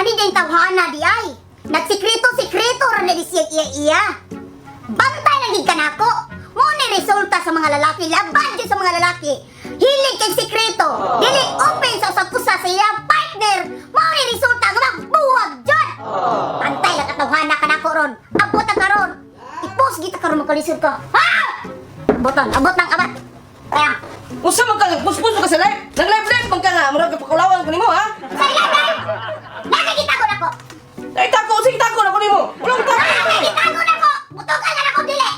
Kani din tawhana di ay. Nagsikreto-sikreto ra na di siya iya-iya. Bantay lang gid ka nako. Mo ni resulta sa mga lalaki, laban gyud sa mga lalaki. Hilig kay sikreto, dili open sa usag usa sa iyang partner. Mao ni resulta nga magbuwag jud. Bantay lang katawhana ka nako ron. Abot ang karon. I-post kita karon magkalisod ko. Ha! Aboton, abot ng abat. Kaya, Unsa man ka puspos ka sa live? Nag-live live man ka nga, murag kapakulawan ko nimo ha? sa live! Nakikita ko nako. Ay tako, sige tako na ko nimo. Wala ko tako. Nakikita ko nako. Butukan na nako dili.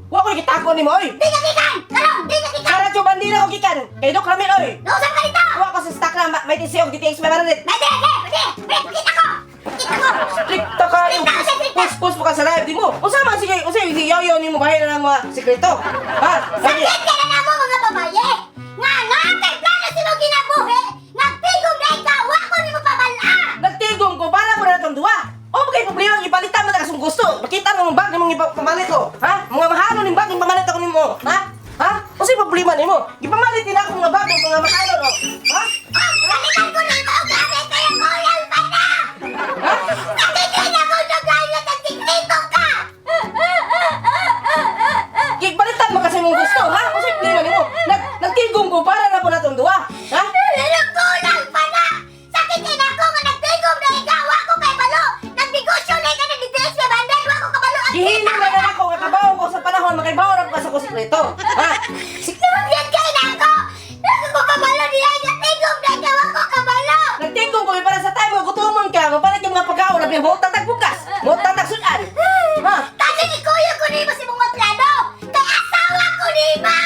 Wa ko gitako nimo oy. Di ka gikan! Karon, di ka gikan! Karatso bandila ko gikan. Kay Dok Ramil oy. Nausap ka dito! Wa ko sa stock na may TC og DTX 500. Pwede, pwede, pwede! Pwede, kita ko! Kita ko! Strikto ka. Strikto, strikto. Puspos mo ka sa live di mo. Unsa man sige, unsa si yoyo nimo bahay na lang mga sikreto. Ha? Sige. Sakit ka na namo mga babaye! Nga nga kay plano sila kinabuhi! Nagtigom na ikaw! Wa ko nimo pabala! Nagtigom ko para mo na itong duwa. O kay problema ipalitan mo na kasong gusto. Makita mo ang bag nimong ipamalit ko. Ha? Mga mahalo ning bag ipamalit ako nimo. Ha? Ha? Unsay problema nimo? Gipamalit din ako mga bag mga mahalo no. Ha? Ang palitan ko nimo og gamit kaya kulang pa na! Ha? Sakit ka na ko nagayot ang sikreto ka! Gipalitan mo kasi mong gusto, ha? Unsay problema nimo? Nagtigom ko para na po na itong duwa. Ha? Kulang pa na! Sakit ka na ako nga nagtigom na ikaw! Wa ko kay balo! Nagnegosyo na ikaw nag-DTX 500! Wa ko kabalo! Ang Gihimo na na ako nga kabaw ko sa panahon makaibaw ra ko sa ko sikreto. Ha? Sugyan kay na ako! Ako ko kabalo niya! Nagtigom na ikaw! Wa ko kabalo! Nagtigom ko para sa time nga gutomon ka, mapalit yung mga pagkaon, labi mo tatag bukas, mo tatag sudan. Ha? Kasi ni kuya ko nimo si mga plano! Kay asawa ko nimo!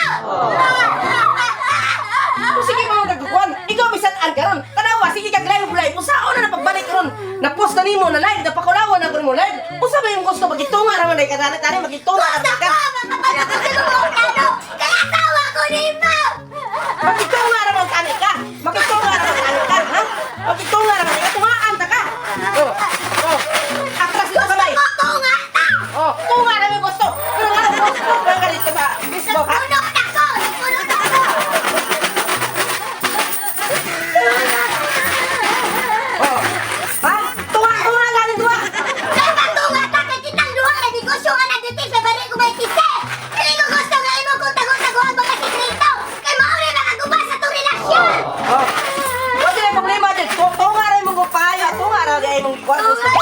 Kung sige mo nagkukuan, ikaw bisan an karon. Tanawa sige kag live live. Usaon na na pagbalik ron. Na-post na nimo na live, napakulawan na ko nimo live. Usa ba yung gusto magitunga ra man ay kadana tani magitunga ra Gusto man ko! ka. Makabalo ko sa mga plano! Kay asawa ko nimo! Magitunga ra man tani ka. Magitunga ra man tani ka, ha? Magitunga ra man ka, tungaan ta ka. Oh. Oh. Atras dito kamay. Ko tunga ta! Oh, tunga ra man gusto. Pero nga gusto man ka dito sa Facebook, ha? Nagpunot ako! Nagpunot ako! Oh. Ha? Tunga, tunga galing duha. Kay patunga ta kay kitang duha nga negosyo nga nagtitig sa bari ko may kise. Dili ko gusto nga imo kung tago-tago ang mga sikreto. Kay mao rin makaguba sa tong relasyon. Oh. Wala na problema dito. Tunga ra imong payo, tunga ra gay imong kwarto.